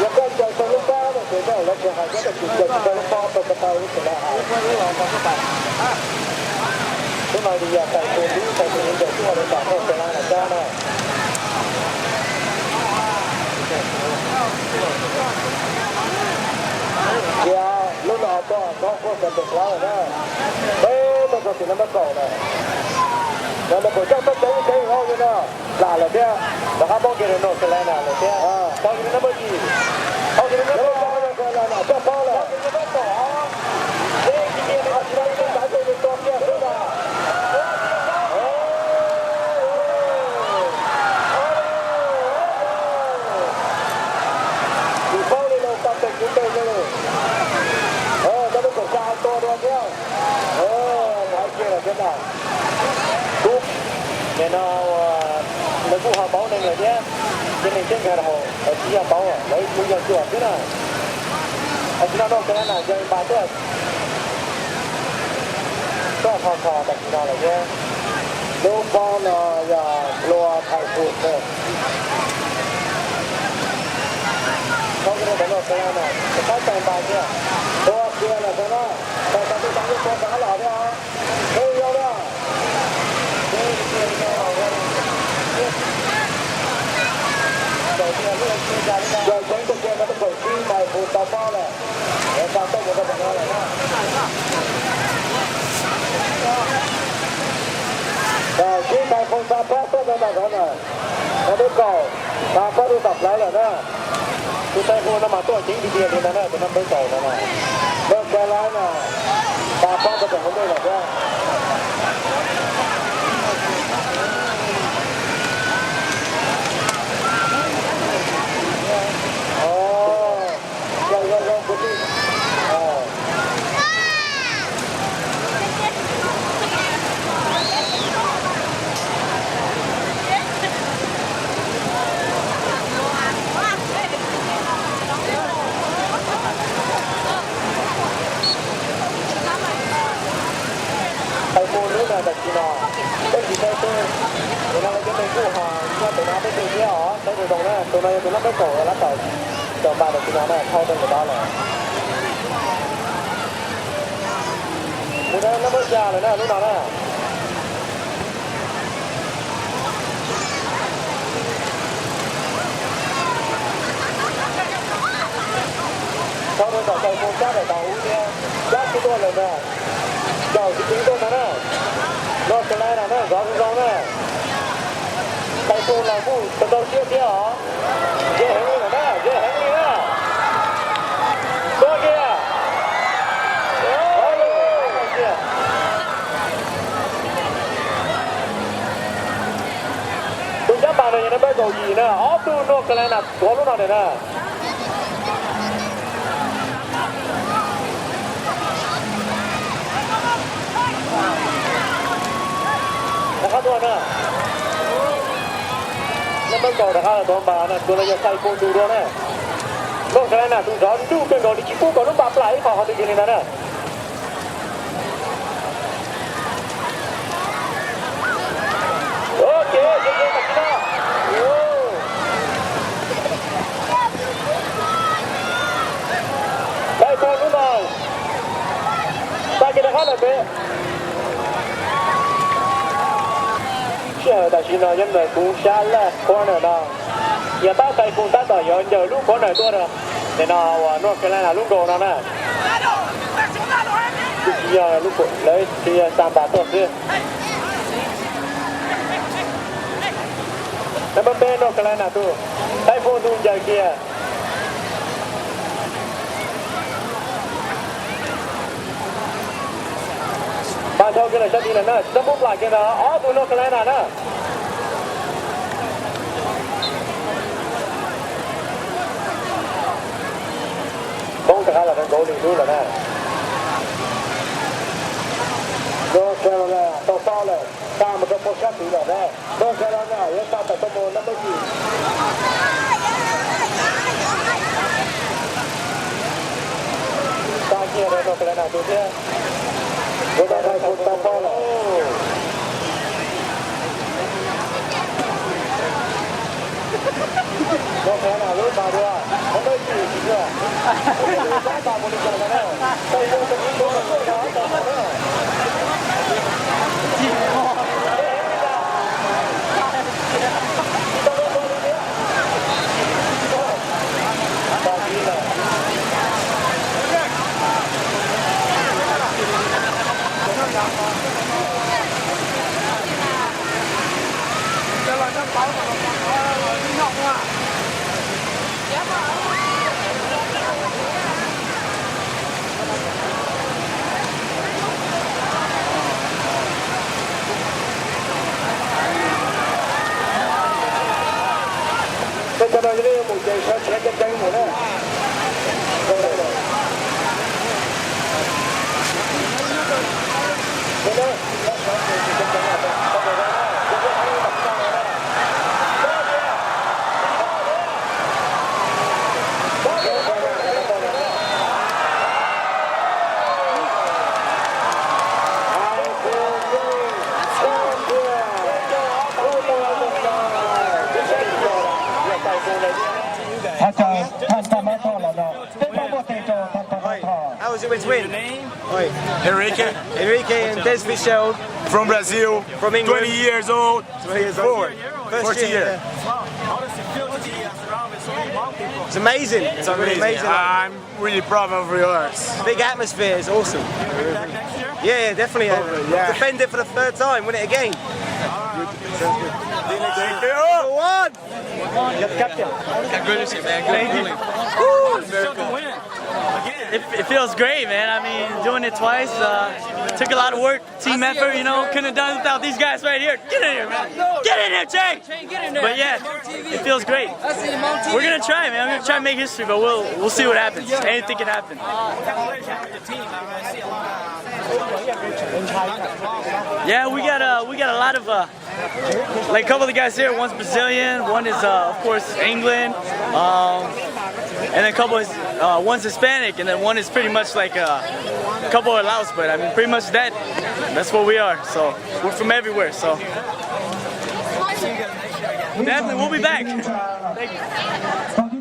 Yog koj ncaws tau lub pob no ces koj lawv tsis hais, koj tsis ncaws tau lub pob rau ko taw lub tsis lawv hais. Lub no li yog tais tus lub tais tus ncaws tub ua li tom North Carolina cov na. Cia lub no tuaj North Carolina cov tus plawv na. Peb tuaj txog tim no North Carolina na. North Carolina coj tuaj coob coob hauj li na. Plam lawm thiab, rov qab poob kiag rau North Carolina lawm thiab. Tau kiag li number yim, tau kiag li number, tau kiag li number kaum. Tsis paub li no, tau tes kuv tes li. Cov lub kaum xya tua dua thiab. Thaiv kiag lawm thiab ntag. Kuv, nim no lawv kuj ho paub neeg lawm thiab, ces neeg tseem nkag rau hauv, lawv tsis yog paub, lawv kuj yog cuam xwb na. Tam sim no North Carolina yog npas tuaj, tuaj tho tho tam sim no lawm thiab. Lub pob no yog hlua Thaib Pus na. Thaib Pus no, North Carolina, tab tais npas kiag. Tua kiag lawm xwb na. Tais tais twb tau ib tua rov qab los thiab os. Tua yau na. Yog tseev tus kiag no twb kaum tsib Thaib Pus tau pob lawm. Tau tuaj mus rau tom no lawm na. Kaum tsib Thaib Pus tau pob tuaj rau tom no na. Thaib Pus kaum tau pob rau tom plawv lawm na. Tus Thaib Pus no mas tuaj ceev tiag tiag li no na, tus number kaum no na. North Carolina tau pob rau tom hauv ntej lawm thiab. Zoo zoo zoo kwv tij. Thaib Pus lub no tam sim no peb tsis saib xwb, tus no cov neeg kuj ho nyob tus no peb tug thiab os, saib zoo zoo na, tus no yog tus number kaum lawv tau tawm npas tam sim no na, thau rau ntawm no lawm. Tus no number xya lawm na lub no na. Thau rau tom Thaib Pus sab daim tau ub thiab, sab tsis tuaj lawm na. Caum tsis ceev tuaj ntag na. North Carolina na, zov zoo zoo na. Thaib Pus los kuj tau tau siab thiab os. Zoo heev li lawm na, zoo heev li na. Tuaj kiag. Tus cab npas no yog number kaum yim na, ob tug North Carolina tuav lub no lawm na. Rov qab tuaj na. Number kaum rov qab los tuav npas na, tus no yog Thaib Pus tus dua na. North Carolina tus zov ntuj kawg nkaus li, tsis pub kom lub npas plam ib qho qhov twg kiag li ntag na. Thaib Pus lub no, tag kis rov qab lawm pem. Sij hawm tam sim no nyob ntawm kuv sab left corner no, yog tab Thaib Pus tab tom yuav ncaws lub corner tuaj rau nim no uas North Carolina lub goal no na. Twb tsis yog lub, lawv tsis yog xa npas tuaj xwb. Number peb North Carolina tus, Thaib Pus tus ncaws kiag. Npas dhau kiag lawm sab tid lawm na, tsis tau muab plam kiag ntag, ob tug North Carolina na. Poob rov qab los rau nkaus li lub lawm na. North Carolina tau pob lawm, xa mus rau pem sab tid lawm na. North Carolina yuav xa tawm tuaj mus number yim. Xa kiag rau North Carolina tus thiab. Yuav tau Thaib Pus tau pob lawm. Tej cov no yog nej yuav mus ces sawv tsev ceev ceev mus na. Thov caw Thaj Thaj Mab Thoj los no, peb pab muaj tes rau Thaj Thaj Mab Thoj. How was it with win? Oi. Enrique. Enrique and Des Fitzgerald. From Brazil. From England. Twenty years old. Twenty years old. Four. First First year, year. Yeah. It's amazing. It's amazing. Amazing. I'm really proud of yours. Big atmosphere. It's awesome. Yeah, yeah, definitely. Hopefully, yeah. Defend it for the third time. Win it again. Thank you. One. You're the captain. Congratulations, man. Good feeling. Woo! It, it feels great, man. I mean, doing it twice, uh, took a lot of work, team effort, you know, couldn't have done it without these guys right here. Get in here, man. Get in here, Jay. But yeah, it feels great. We're gonna try, man. We're gonna try and make history, but we'll we'll see what happens. Anything can happen. Yeah, we got uh, we got a lot of uh, like a couple of the guys here. One's Brazilian, one is uh, of course England, um, and a couple is uh, one's Hispanic, and then one is pretty much like uh, a couple are Laos, but I mean pretty much that. That's what we are. So we're from everywhere. So definitely, we'll be back. Thank you.